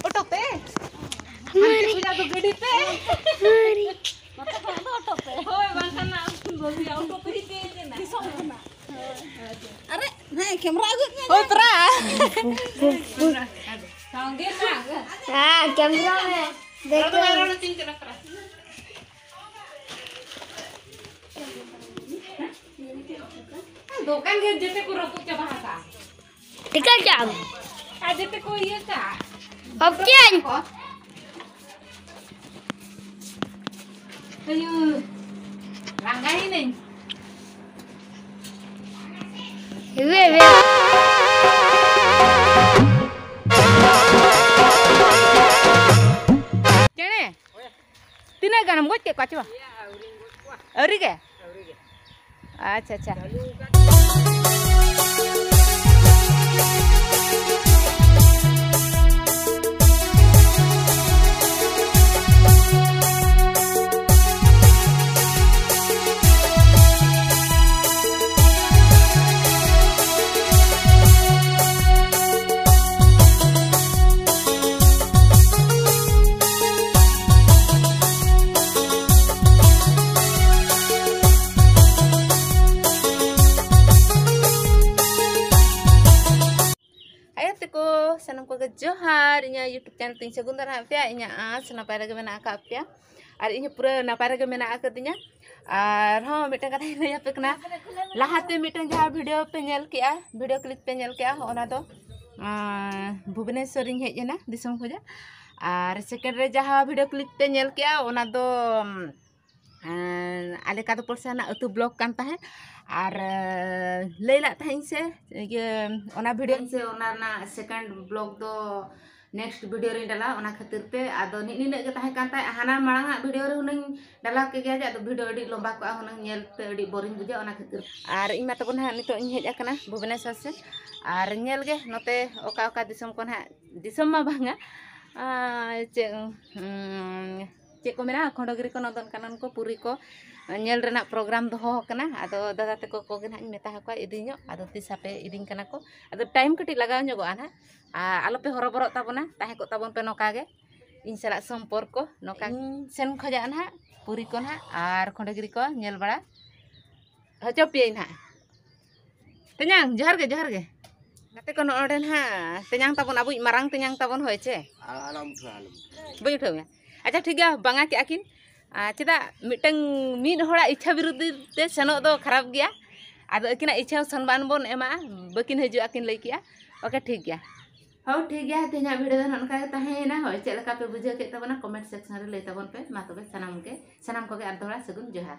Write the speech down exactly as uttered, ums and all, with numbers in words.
Auto ᱛᱮ? ᱦᱟᱱᱛᱮ ᱠᱷᱚᱱᱟᱜ ᱫᱚ ᱜᱟᱹᱰᱤ ᱛᱮ? ᱱᱚᱛᱮ ᱠᱷᱚᱱᱟᱜ ᱫᱚ ᱚᱴᱳ ᱛᱮ᱾ ᱦᱳᱭ, ᱵᱟᱝᱠᱷᱟᱱ ᱱᱟ ᱵᱟᱹᱵᱩᱭᱟ ᱚᱴᱳ ᱛᱮ ᱦᱤᱡᱩᱜ ᱠᱟᱱᱟ᱾ ᱫᱤᱥᱚᱢ ᱠᱷᱚᱱᱟᱜ᱾ ᱦᱳᱭ᱾ ᱟᱨᱮ, ᱦᱮᱸ, ᱠᱮᱢᱨᱟ ᱟᱹᱜᱩᱭ ᱢᱮ᱾ ᱦᱳᱭ, ᱯᱨᱟ᱾ ᱥᱟᱸᱜᱮ ᱱᱟ᱾ ᱦᱮᱸ, ᱠᱮᱢᱨᱟ ᱢᱮ᱾ ᱫᱮᱠᱷᱚ᱾ ᱫᱚᱠᱟᱱ ᱜᱮ ᱡᱮᱛᱮ ᱠᱚ ᱨᱟᱹᱯᱩᱫ ᱪᱟᱵᱟ ᱟᱠᱟᱫᱼᱟ᱾ ᱴᱷᱤᱠᱟᱹ ᱠᱮᱫᱟᱢ? ᱟᱨ ᱡᱮᱛᱮ ᱠᱚ ᱤᱭᱟᱹ ᱠᱟᱜ᱾ ᱚᱯᱷ ᱠᱮᱫᱟᱹᱧ᱾ ᱟᱭᱩ, ᱞᱟᱸᱜᱟᱭᱮᱱᱟᱹᱧ᱾ ᱦᱮᱵᱮ, ᱦᱮᱵᱮ᱾ ᱪᱮᱬᱮ? ᱛᱤᱱᱟᱹᱜ ᱜᱟᱱᱮᱢ ᱜᱚᱡ ᱠᱮᱫ ᱠᱚᱣᱟ ᱪᱚ? ᱟᱹᱣᱨᱤ ᱜᱮ? ᱟᱪᱪᱷᱟ, ᱟᱪᱪᱷᱟ᱾ ᱟᱭᱳ ᱛᱟᱠᱚ, ᱥᱟᱱᱟᱢ ᱠᱚᱜᱮ ᱡᱚᱦᱟᱨ᱾ ᱤᱧᱟᱹᱜ YouTube channel ᱛᱤᱧ ᱥᱟᱹᱜᱩᱱ ᱫᱟᱨᱟᱢ ᱯᱮᱭᱟ᱾ ᱤᱧᱟᱹᱜ ᱟᱸᱥ ᱱᱟᱯᱟᱭ ᱨᱮᱜᱮ ᱢᱮᱱᱟᱜ ᱟᱠᱟᱫ ᱯᱮᱭᱟ ᱟᱨ ᱤᱧ ᱦᱚᱸ ᱯᱩᱨᱟᱹ ᱱᱟᱯᱟᱭ ᱨᱮᱜᱮ ᱢᱮᱱᱟᱜ ᱟᱠᱟᱫᱤᱧᱟ᱾ ᱟᱨᱦᱚᱸ ᱢᱤᱫᱴᱟᱝ ᱠᱟᱛᱷᱟᱧ ᱞᱟᱹᱭ ᱟᱯᱮ ᱠᱟᱱᱟ, ᱞᱟᱦᱟᱛᱮ ᱢᱤᱫᱴᱟᱝ ᱡᱟᱦᱟᱸ video ᱯᱮ ᱧᱮᱞ ᱠᱮᱜᱼᱟ, video clip ᱯᱮ ᱧᱮᱞ ᱠᱮᱜᱼᱟ, ᱚᱱᱟ ᱫᱚ, ᱟᱸ, ᱵᱷᱩᱵᱽᱱᱮᱥᱚᱨᱤᱧ ᱦᱮᱡ ᱮᱱᱟ ᱫᱤᱥᱚᱢ ᱠᱷᱚᱱᱟᱜ᱾ ᱟᱨ second ᱨᱮ ᱡᱟᱦᱟᱸ video clip ᱯᱮ ᱧᱮᱞ ᱠᱮᱜᱼᱟ, ᱚᱱᱟ ᱫᱚ, ᱮᱸ, ᱟᱞᱮ ᱠᱟᱫᱚ ᱯᱚᱲᱥᱟ ᱨᱮᱱᱟᱜ ᱟᱹᱛᱩ vlog ᱠᱟᱱ ᱛᱟᱦᱮᱸᱫ᱾ ᱟᱨ, ᱮᱸ, ᱞᱟᱹᱭ ᱞᱟᱜ ᱛᱟᱦᱮᱸᱫ ᱤᱧ ᱥᱮ, ᱤᱭᱟᱹ, ᱚᱱᱟ video ᱥᱮ ᱚᱱᱟ ᱨᱮᱱᱟᱜ second vlog ᱫᱚ next video ᱨᱤᱧ ᱰᱟᱞᱟ, ᱚᱱᱟ ᱠᱷᱟᱹᱛᱤᱨ ᱛᱮ᱾ ᱟᱫᱚ ᱱᱤᱜ ᱱᱤᱱᱟᱹᱜ ᱜᱮ ᱛᱟᱦᱮᱸ ᱠᱟᱱ ᱛᱟᱦᱮᱸᱫ᱾ ᱦᱟᱱᱟ ᱢᱟᱲᱟᱝ ᱟᱜ video ᱨᱮ ᱦᱩᱱᱟᱹᱝ ᱰᱟᱞᱟ ᱠᱮ ᱜᱮᱭᱟ ᱡᱮ, ᱟᱫᱚ video ᱟᱹᱰᱤ ᱞᱚᱢᱵᱟ ᱠᱚᱜᱼᱟ, ᱦᱩᱱᱟᱹᱝ ᱧᱮᱞ ᱛᱮ ᱟᱹᱰᱤ boring ᱵᱩᱡᱷᱟᱹᱜᱼᱟ, ᱚᱱᱟ ᱠᱷᱟᱹᱛᱤᱨ᱾ ᱟᱨ ᱤᱧ ᱢᱟ ᱛᱟᱵᱚᱱ ᱦᱟᱸᱜ ᱱᱤᱛᱚᱜ ᱤᱧ ᱦᱮᱡ ᱟᱠᱟᱱᱟ ᱵᱷᱩᱵᱽᱱᱮᱥᱚᱨ ᱥᱮᱫ᱾ ᱟᱨ ᱧᱮᱞ ᱜᱮ ᱱᱚᱛᱮ ᱚᱠᱟ ᱚᱠᱟ ᱫᱤᱥᱚᱢ ᱠᱷᱚᱱ ᱦᱟᱸᱜ, ᱫᱤᱥᱚᱢ ᱢᱟ ᱵᱟᱝᱟ, ᱟᱨ ᱪᱮᱫ, ᱩᱸ, ᱪᱮᱫ ᱠᱚ ᱢᱮᱱᱟ, ᱠᱷᱚᱸᱰᱚᱜᱤᱨᱤ ᱠᱚ, ᱱᱚᱱᱫᱚᱱ ᱠᱟᱱᱚᱱ ᱠᱚ, ᱯᱩᱨᱤ ᱠᱚ ᱧᱮᱞ ᱨᱮᱱᱟᱜ ᱯᱨᱳᱜᱨᱟᱢ ᱫᱚᱦᱚ ᱟᱠᱟᱱᱟ᱾ ᱟᱫᱚ ᱫᱟᱫᱟ ᱛᱟᱠᱚ ᱠᱚᱜᱮ ᱱᱟᱦᱟᱜ ᱤᱧ ᱢᱮᱛᱟ ᱟᱠᱚᱣᱟ ᱤᱫᱤ ᱧᱚᱜ, ᱟᱫᱚ ᱛᱤᱥ ᱦᱟᱯᱮ ᱤᱫᱤᱧ ᱠᱟᱱᱟ ᱠᱚ᱾ ᱟᱫᱚ ᱴᱟᱭᱤᱢ ᱠᱟᱹᱴᱤᱡ ᱞᱟᱜᱟᱣ ᱧᱚᱜᱚᱜᱼᱟ ᱱᱟᱦᱟᱜ, ᱟᱨ ᱟᱞᱚᱯᱮ ᱦᱚᱨᱚᱵᱚᱨᱚᱜ ᱛᱟᱵᱚᱱᱟ, ᱛᱟᱦᱮᱸ ᱠᱚᱜ ᱛᱟᱵᱚᱱ ᱯᱮ ᱱᱚᱝᱠᱟ ᱜᱮ ᱤᱧ ᱥᱟᱞᱟᱜ ᱥᱚᱢᱯᱚᱨᱠᱚ᱾ ᱱᱚᱝᱠᱟ ᱤᱧ ᱥᱮᱱ ᱠᱷᱚᱡᱟᱜᱼᱟ ᱱᱟᱦᱟᱜ ᱯᱩᱨᱤ ᱠᱚ ᱱᱟᱦᱟᱜ ᱟᱨ ᱠᱷᱚᱸᱰᱚᱜᱤᱨᱤ ᱠᱚ ᱧᱮᱞ ᱵᱟᱲᱟ ᱦᱚᱪᱚ ᱯᱮᱭᱟᱹᱧ ᱱᱟᱦᱟᱜ᱾ ᱛᱮᱧᱟᱝ, ᱡᱚᱦᱟᱨ ᱜᱮ, ᱡᱚᱦᱟᱨ ᱜᱮ᱾ ᱜᱟᱛᱮ ᱠᱚ, ᱱᱚᱰᱮ ᱱᱟᱦᱟᱜ ᱛᱮᱧᱟᱝ ᱛᱟᱵᱚᱱ, ᱟᱵᱚᱭᱤᱡ ᱢᱟᱨᱟᱝ ᱛᱮᱧᱟᱝ ᱛᱟᱵᱚᱱ, ᱦᱳᱭ ᱪᱮ? ᱟᱞᱚᱢ ᱩᱴᱷᱟᱹᱣᱟ, ᱟᱞᱚᱢ ᱩᱴᱷᱟᱹᱣᱟ᱾ ᱵᱟᱹᱧ ᱩᱴᱷᱟᱹᱣ ᱢᱮᱭᱟ᱾ ᱟᱪᱪᱷᱟ, ᱴᱷᱤᱠ ᱜᱮᱭᱟ, ᱵᱟᱝᱟ ᱠᱮᱜᱼᱟ ᱠᱤᱱ᱾ ᱟᱨ ᱪᱮᱫᱟᱜ ᱢᱤᱫᱴᱟᱝ, ᱢᱤᱫ ᱦᱚᱲᱟᱜ ᱤᱪᱪᱷᱟ ᱵᱤᱨᱩᱫᱷ ᱛᱮ ᱥᱮᱱᱚᱜ ᱫᱚ ᱠᱷᱟᱨᱟᱯ ᱜᱮᱭᱟ? ᱟᱫᱚ ᱟᱹᱠᱤᱱᱟᱜ ᱤᱪᱪᱷᱟ ᱦᱚᱸ ᱥᱚᱱᱢᱟᱱ ᱵᱚᱱ ᱮᱢᱟ, ᱵᱟᱹᱠᱤᱱ ᱦᱤᱡᱩᱜᱼᱟ ᱠᱤᱱ ᱞᱟᱹᱭ ᱠᱮᱜᱼᱟ᱾ ᱳᱠᱮ, ᱴᱷᱤᱠ ᱜᱮᱭᱟ᱾ ᱦᱳᱭ, ᱴᱷᱤᱠ ᱜᱮᱭᱟ, ᱛᱮᱦᱮᱧᱟᱜ ᱵᱷᱤᱰᱤᱭᱳ ᱫᱚ ᱱᱚᱜᱼᱚ ᱱᱚᱝᱠᱟ ᱜᱮ ᱛᱟᱦᱮᱸᱭᱮᱱᱟ᱾ ᱦᱳᱭ, ᱪᱮᱫ ᱞᱮᱠᱟ ᱯᱮ ᱵᱩᱡᱷᱟᱹᱣ ᱠᱮᱫ ᱛᱟᱵᱚᱱᱟ, ᱠᱚᱢᱮᱱᱴ ᱥᱮᱠᱥᱚᱱ ᱨᱮ ᱞᱟᱹᱭ ᱛᱟᱵᱚᱱ ᱯᱮ᱾ ᱢᱟ ᱛᱚᱵᱮ, ᱥᱟᱱᱟᱢ ᱜᱮ, ᱥᱟᱱᱟᱢ ᱠᱚᱜᱮ ᱟᱨ ᱫᱚᱦᱲᱟ ᱥᱟᱹᱜᱩᱱ ᱡᱚᱦᱟᱨ᱾